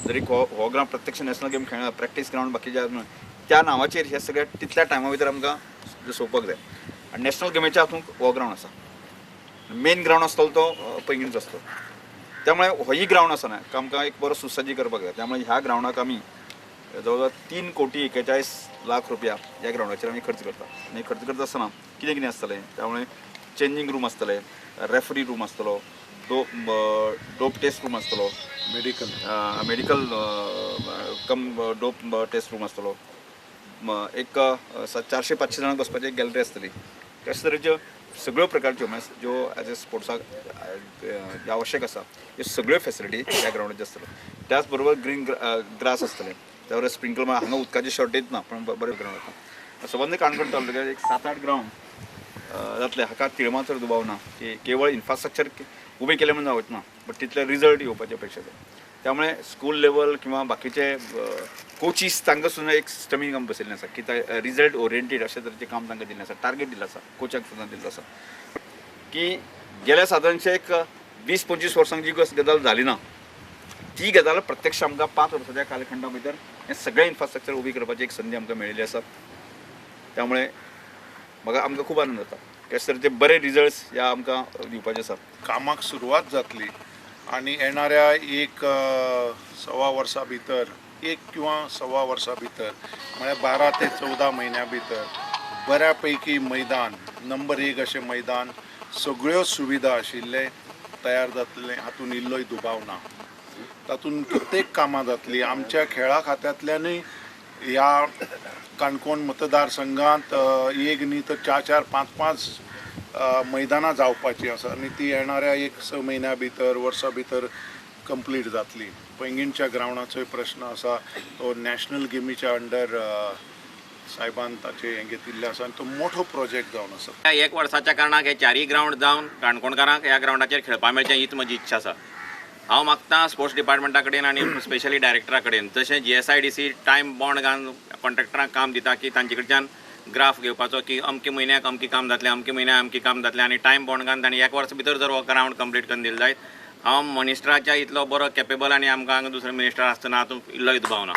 जरी हो ग्रावंड प्रत्यक्ष नॅशनल गेम खेळना, प्रॅक्टीस ग्रावंड बाकीच्या त्या नांवाचेर हे सगळे तितल्या टायमा भितर आमकां सोंपोवपाक जाय. आनी नॅशनल गेमीच्या हातूंत हो ग्रावंड आसा, मेन ग्रावंड आसतलो तो पैंगीणचो आसतलो. त्यामुळे होय ग्रावंड आसा ना आमकां एक बरो सुसज्ज करपाक जाय. त्यामुळे ह्या ग्रावंडाक आमी जवळ जवळ 3 कोटी 41 लाख रुपया ह्या ग्रावंडाचेर आमी खर्च करता. आनी खर्च करता आसतना कितें कितें आसतलें, त्यामुळे चेंजींग रूम आसतले, रेफरी रूम आसतलो, डोप टेस्ट रूम आसतलो, medical, medical cum dope test room आसतलो, एक 400-500 जाणांक बसपाची एक गॅलरी आसतली. अशे तरेच्यो सगळ्यो प्रकारच्यो, म्हळ्यार ज्यो एज अ स्पोर्ट्साक आवश्यक आसा ह्यो सगळ्यो फेसिलिटी ह्या ग्रावंडाचेर आसतल्यो. त्याच बरोबर ग्रीन ग्रास आसतलें, त्या बरोबर स्प्रिंकल. हांगा उदकाची शॉर्टेज ना, पूण बरें ग्रावंड आसा. सबंद काणकोण तालुक्यात एक 7-8 ग्रावंड जातले, हाका तिळमात्र दुबाव ना की केवळ इन्फ्रास्ट्रक्चर उबें केलें म्हणून जावच ना, बट तितले रिजल्ट येवपाची अपेक्षा आसा. त्यामुळे स्कूल लेवल किंवा बाकीचे कोचीस तांकां सुद्दां एक सिस्टमीक आमी बसयल्लें आसा की रिजल्ट ओरिएंटेड अशे तरेचें काम तांकां दिल्लें आसा, टार्गेट दिल्लो आसा, कोचाक सुद्दां दिल्लो आसा की गेल्या सादारणशे एक 20-25 वर्सांक जी गजाल जाली ना, ती गजाल प्रत्यक्ष आमकां 5 वर्साच्या कालखंडा भितर हें सगळें इन्फ्रास्ट्रक्चर उबी करपाची एक संदी आमकां मेळिल्ली आसा. त्यामुळे म्हाका आमकां खूब आनंद जाता की अशे तरेचे बरे रिजल्ट्स ह्या आमकां दिवपाचे आसा. कामाक सुरवात जातली आनी येणाऱ्या एक सव्वा वर्सा भितर, एक किंवा सव्वा वर्सा भितर, म्हळ्यार 12 ते 14 म्हयन्या भितर बऱ्या पैकी मैदान, नंबर एक अशें मैदान, सगळ्यो सुविधा आशिल्लें तयार जातलें, हातून इल्लोय दुबाव ना. तातूंत कित्येक कामां जातलीं. आमच्या खेळा खात्यांतल्यानूय ह्या काणकोण मतदारसंघात एक न्ही तर चार चार पांच पांच मैदानां जावपाचीं आसा आनी ती येणाऱ्या एक 6 म्हयन्या भितर, वर्सा भितर कंप्लीट जातली. पैंगीणच्या ग्रावंडाचोय प्रश्न आसा, तो नॅशनल गेमीच्या अंडर सायबान ताचें हें घेतिल्लें आसा आनी तो मोठो प्रोजेक्ट जावन आसा. ह्या एक वर्साच्या कारणाक हे चारय ग्रावंड जावन काणकोणकारांक ह्या ग्रावंडाचेर खेळपा मेळचें हीच म्हजी इच्छा आसा. हांव मागता स्पोर्ट्स डिपार्टमेंटा कडेन आनी स्पेशली डायरेक्टरा कडेन, जशें जीएसआयडीसी टायम बॉन्ड घालून कॉन्ट्रॅक्टरांक काम दिता की तांचे कडच्यान ग्राफ घेवपाचो की अमके म्हयन्याक अमकें काम जातलें, अमके म्हयन्याक अमकें काम जातलें, आनी टायम बॉन्ड घालून तांणी एक वर्स भितर जर हो ग्रावंड कंप्लीट करून दिलो जायत, हांव मिनिस्टराच्या इतलो बरो केपेबल आनी आमकां हांगा दुसरो मिनिस्टर आसतना हातूंत इल्लोय दुबाव ना.